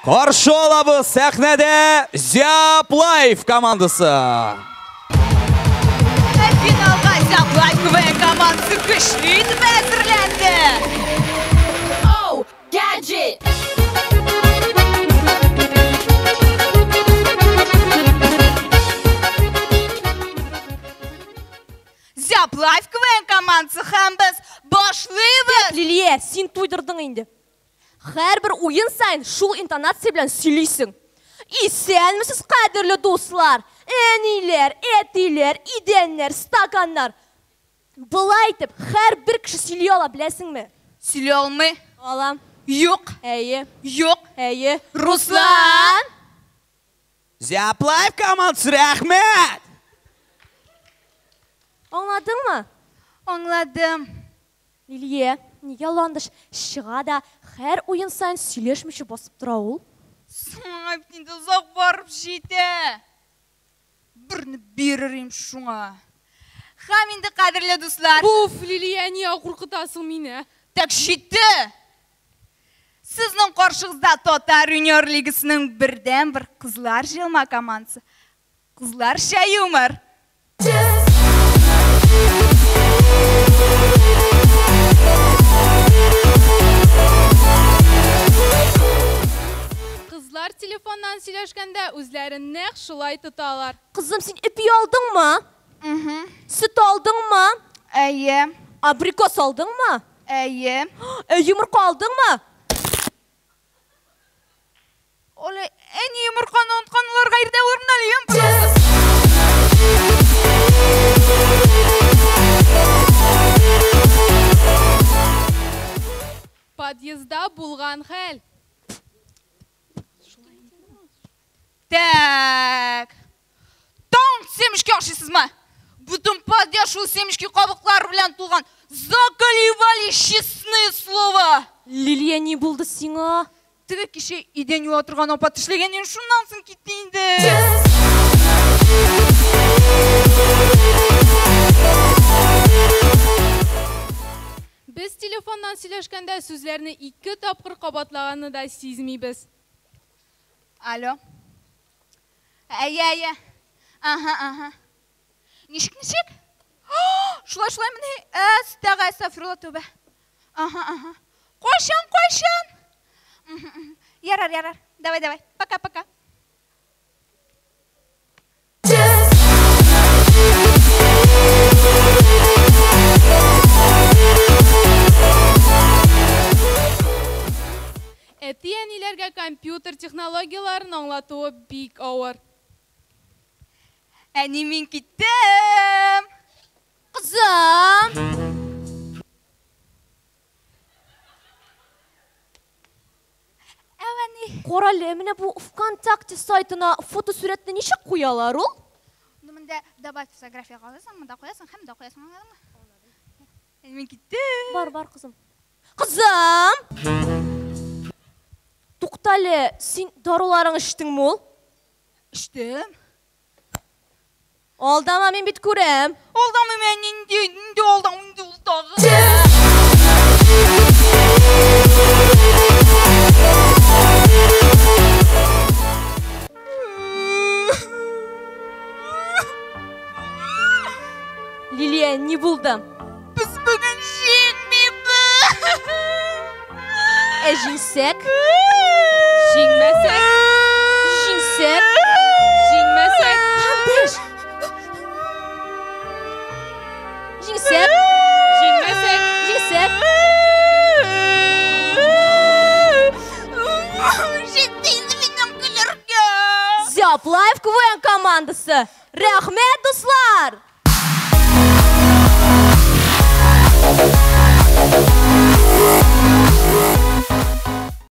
Каршы алабыз сәхнәдә Зяб Лайф командасы. Финалга Зяб Лайф КВН командасы көчле итеп әзерләнде. Оу, гаджет! Зяб Лайф КВН командасы һәм без башлыйбыз. Лилия, син туйдырдың инде. Һәрбер уен саен шул интонация белән сөйлисең. Исәнмесез, кадерле дуслар, әниләр, әтиләр, идәннәр, стаканнар. Болай итеп, һәрбер кеше сөйли ала, беләсеңме? Сөйли алмый. Алам. Юк. Әйе. Юк. Әйе. Руслан! Зяб Лайф командасы, рәхмәт! Аңладыңмы? Аңладым. Лилия, нигә Ландыш чыга да һәр уен саен сөйләшмичә басып тора ул? Соңа бит инде озак барып җитә. Берне бирер им шуңа. Һәм инде, кадерле дуслар. Уф, Лилия, нигә куркытасың мине? Так җитте. Сезнең каршыгызда Татар Юниор Лигасының бердән-бер кызлар җыелма командасы. Кызларча юмор. Кызлар телефоннан сөйләшкәндә үзләрен нәкъ шулай тоталар. Кызым, син ипи алдыңмы? Сөт алдыңмы? Әйе. Абрикос алдыңмы? Әйе. Йомырка алдыңмы? Оле, әни йомырканы оныткан, аларга иртә урыннан йом. Подъездда булган хәл. Так. Таң семечки ашыйсызмы? Бүтән подъезд шул семечки кабыклары белән тулган. Заколебали, честное слово. Лилия, ни булды сиңа? Теге кеше идән юа торган апа тешләгәннән шуннан соң китте инде. Без телефоннан сөйләшкәндә сүзләрне ике тапкыр кабатлаганны да сизмибез. Алло. Әйе, әйе. Ага, ага. Ничек, ничек? Шулай, шулай мени? Әстәгә, әстәгъфирулла, тәүбә. Ага, ага. Кайчан, кайчан? Ярар, ярар. Давай, давай. Пока, пока. Әти-әниләргә компьютер технологияләрен аңлатуы бик авыр. Әни, мин киттем. Кызым! Әни. Карале, менә бу ВКонтакте сайтына фотосурәтне ничек куялар ул? Ну, монда добавь фотография куясың, монда куясың һәм монда куясың, аңладыңмы? Әни, мин киттем. Бар, бар, кызым. Кызым! Туктале, син даруларың эчтеңме ул? Эчтем. Алдама, мин бит күрәм. Алдамыйм, әни, нинди, нинди алдам, инде ул тагы. Лилия, ни булды? Без бүген җиңмибез. Ә җиңсәк? Җиңмәсәк? Җиңсәк? Җиңмәсәк? Ландыш! Җиңсәк? Җиңмәсәк? Җиңсәк? Җитте инде минем көләргә. Зяб Лайф КВН командасы. Рәхмәт, дуслар!